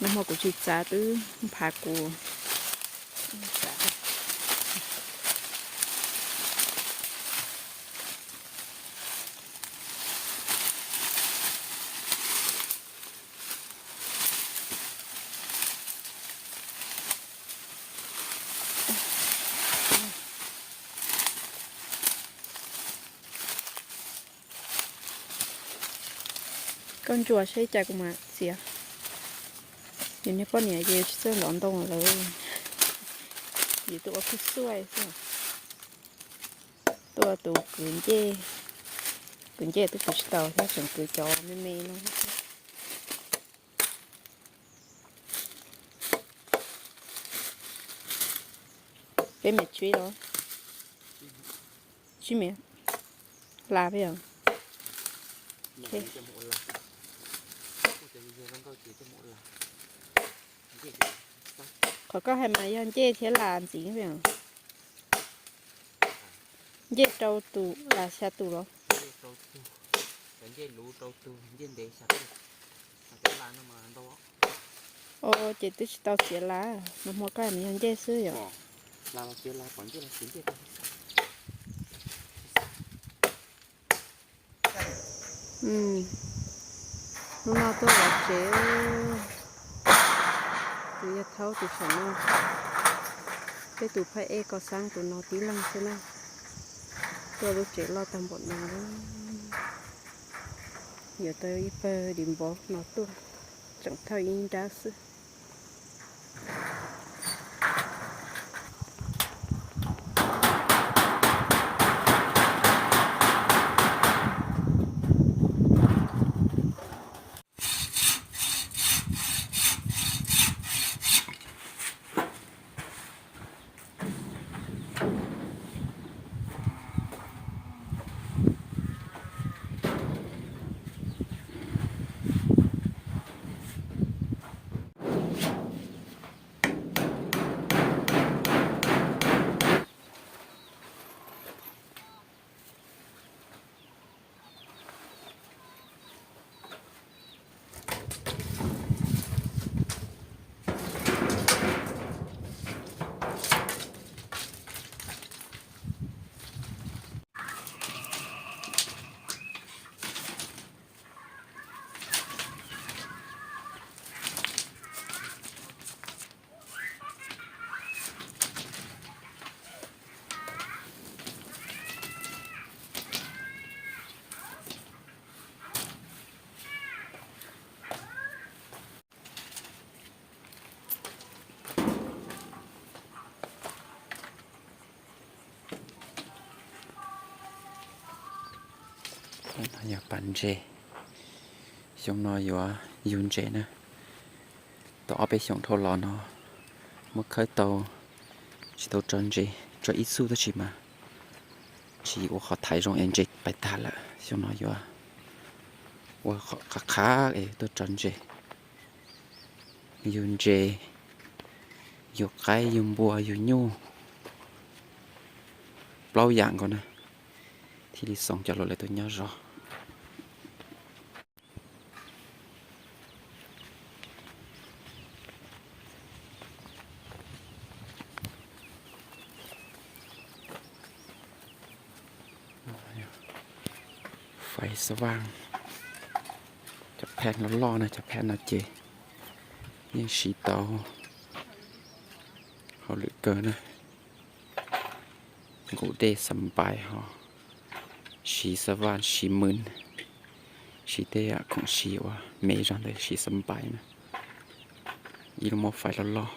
Nag hmo kuv tsis txav twb nphav kuv. Koj ntsuas seb cas kuv mam txiav. Yus niag poj niam ces tsis txawj ntov ntoo lawm. Yus tuaj ua khwj xuaj xwb. Tuaj tus kwv ncej, kwv ncej twb kwv tsis tau thiab, tseem kwv cov me me no. Peb mias tsib los? Tsib mias. Hla peb os. Qhov koj hais mas yog ncej thiab las ntxiv peb os. Ncej rau tus las xya tus los? Os, ces twb tsis tau txiav las, nag hmo koj hais mas yog ncej xwb yom. Hnub no tuaj lov tsev, tus yawg Thaub tus saum no, tej tus phaj ej kos xab tus no tib leeg xwb na. Tuaj lub tsev loj tag npaum no, yuav tau ib pawg dim npov no tuaj, tseem thauj ib nrab xwb. No yog pas ntses. Xyoo no yuav yug ntses na. Tau ob peb xyoos dhau los no muab khawb tau, tsis tau tso ntses, tso ib txuj tab sis mas tsis ua qhov thaiv zoo es ntses pais tag lawm. Xyoo no yuav ua qhov qhav qhav es tuaj tso ntses. Yug ntses, yug qaib, yug npua, yug nyuj, plaub yam nkaus na, thiaj li xoo cov laus lawv tuaj nyob zov. Fais xab vaj, cov phaj loj loj na, cov phaj no ces yeej siv tau hauj lwm kawg na. Nqus dej xab npais ho siv xab vaj, siv mws, siv tej yam khoom siv uas me zog ntawd siv xab npais na. Ib lub muab fais loj loj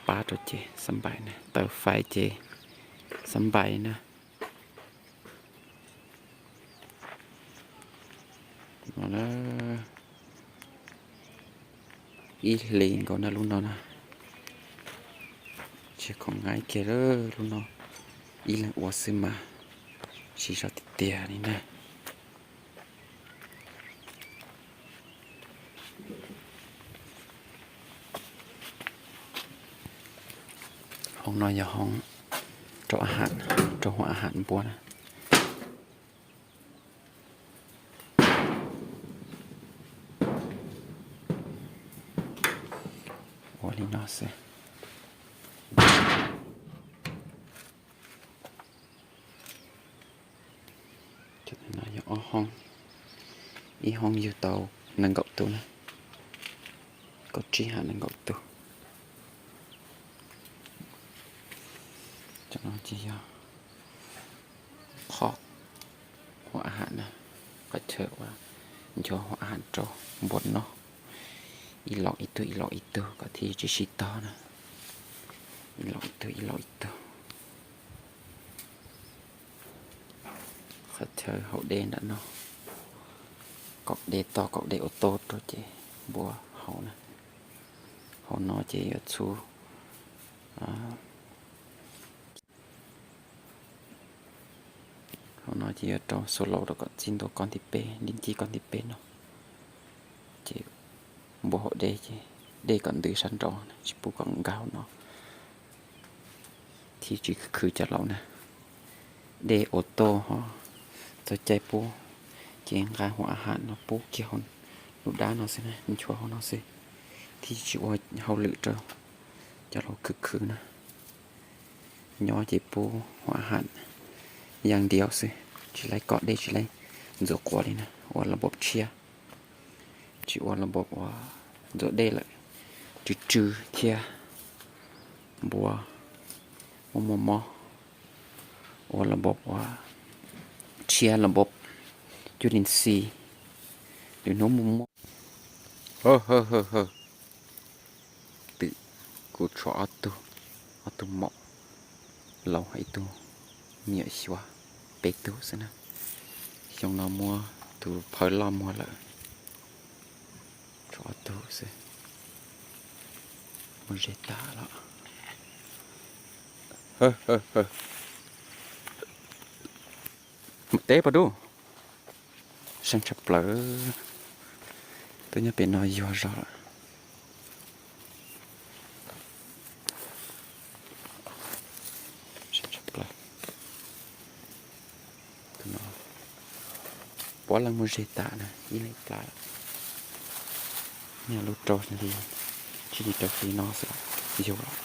pab rau ces xab npais na, tawm fais ces xab npais na. No na, ib hlis nkaus na lub no na. Tsis khoom nqaij kiag lub no, ib leeg ua xwb mas siv zog tiag tiag li na. Hoob no yog hoob rau a ha, rau huam a ha npua na. Ua li no xwb. Cov no yog ob hoob, ib hoob yug tau nees nkaum tug na, kaum tsib ham nees nkaum tug. Cov no ces yog qhov huam a ha na, qhov chaw uas nchuav huam a ha rau npua noj, ib laum ib tug ib laum ib tug kom thiaj tsis sib tog na, ib laum ib tug ib laum ib tug. Qhov chaw haus dej nram no, kaum dej toj kaum dej ua toj rau ces npua haus na. Hauv no ces yuav txhub, hauv no ces yuav rau xua laus rau kom txij ntua koj ntiv peb, ntiv ncig koj ntiv peb no. Ces npua haus dej ces dej kom ntws sab nraud tsis pub kom nkag hauv no, thiaj tsis khwv cov laus na. Dej ua toj ho txog caij pub ces nqa huam a ha no pub kiag hauv lub dab no xwb na, nchuav hauv no xwb, thiaj tsis ua hauj lwm rau cov laus khwv khwv na. Nyob ces pub huam a ha yaj ntiav xwb, tsis laib kom dej tsis laib ntxuav quav li na, ua las npom tshiab, tsis ua las npom uas ntxuav dej lawm tsw tsw thiab npua muaj muaj mob, ua las npom uas tshiab las npom cuj li xi, lwm hnub muaj mob. Hawj hawj hawj hawj, twm kuv tshuav ob tug, ob tug maum laus, ib tug me nyuam xyuas, peb tug xwb na. Xyoo no muab tus phawj loj muag lawm, tshuav ob tug xwb, muag ze tag lawm. Mus teb pas dub. Seej tshaj plaws, twb nyob pem no yuag zog lawm. Seej tshaj plaws. Tus no puav leej muag ze tas na, ib leeg plab lawm. Nyaj lub rau li, tsis li rau hli no xwb, yug lawm.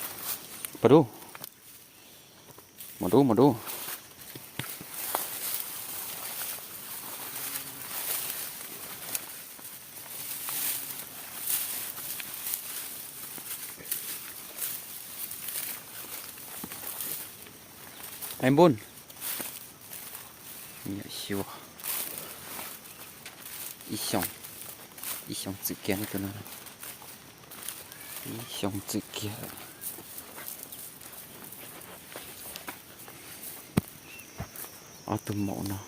Pas dub. Mus dub, mus dub. Ai npun, me nyuam xyuas, ib xyoos, ib xyoos txwm kiag tus no, ib xyoos txwm kiag. Ob tug maum no,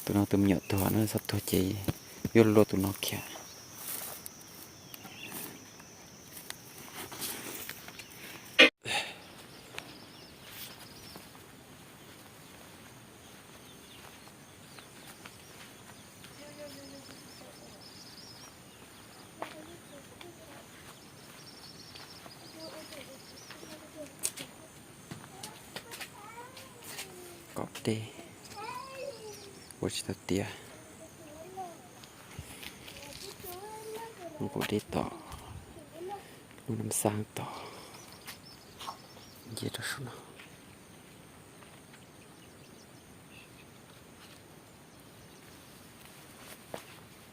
tus no tus me nyuam tuag na, txhob tuag ces yuav luaj tus no kiag. Kom dej, ua tsis tau tiav, nqus dej tom lub nam xab tom, nce rau saum no.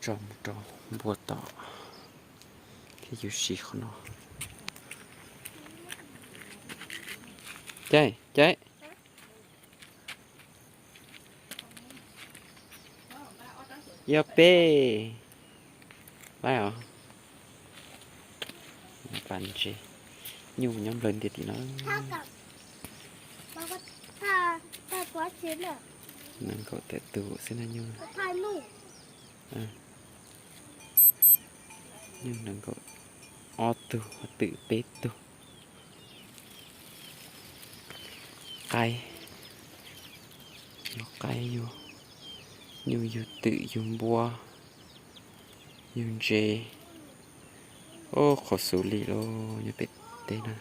Tso mus rau npua tom thiab yus siv qhov no. Caij, caij. Yog peb, laib os. Pas ntses, nyuj nyob nplawg ntiag tim no. Nees nkaum tawm tus xwb na nyuj. Nyuj nees nkaum ob tug, twm peb tug. Qaib, yug qaib, yug nyuj, yug twm, yug npua, yug ntses. Ub, qhov xus li los nyob pem teb na.